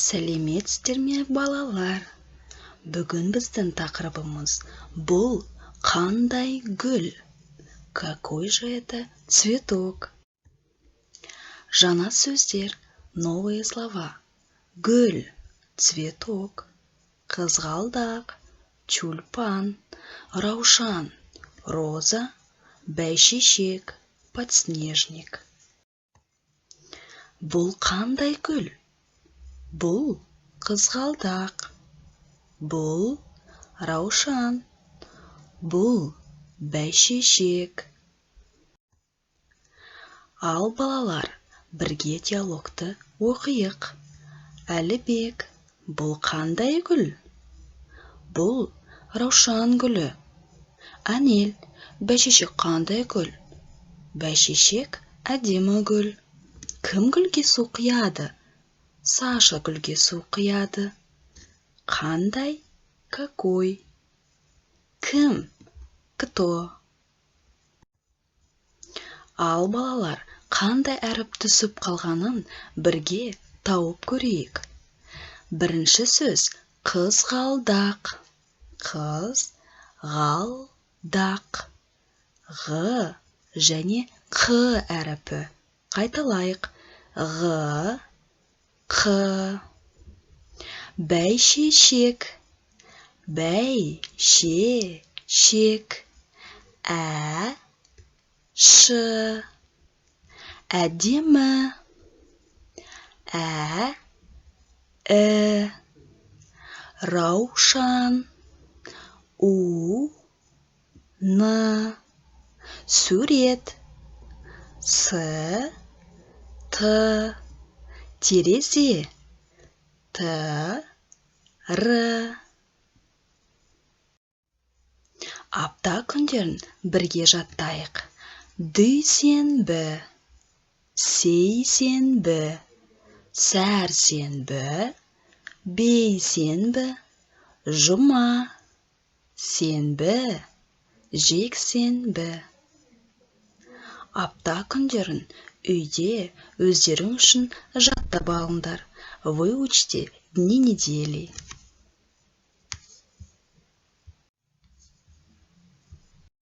Сәлеметсіздер ме, балалар! Бүгін біздің тақырыбымыз: «Бұл қандай гүл?» Какой же это цветок? Жаңа сөздер, новые слова: гүл — цветок, қызғалдақ — тюльпан, раушан — роза, бәйшешек — подснежник. Бұл қандай гүл? Бұл қызғалдақ. Бұл раушан. Бұл бәйшешек. Ал, балалар, бірге диалогты оқиық. Әлібек: «Бұл қандай гүл?» «Бұл раушан гүлі». Әнел: «Бәйшешек қандай гүл?» «Бәйшешек әдемі гүл». Кім гүлге су құяды? Саша гүлге су құяды. Қандай — какой, кім — кто. Ал, балалар, қандай әріп түсіп қалғанын бірге тауып көрейік. Бірінші сөз: қызғалдақ. Қыз ғал дақ. Ғ және қ әріпі. Қайталайық: ғ, қ. Бәйшешек. Бәй, ше, шек. Ә, ш. Әдемі. Ә, і. Раушан. У, н. Сурет. С, т. Терезе. Т, р. Апта күндерін бірге жаттайық: дүйсенбі, сейсенбі, сәрсенбі, бейсенбі, жұма, сенбі, жексенбі. Апта күндерін үйде өздерің үшін жаттап алыңдар. Выучите дни недели.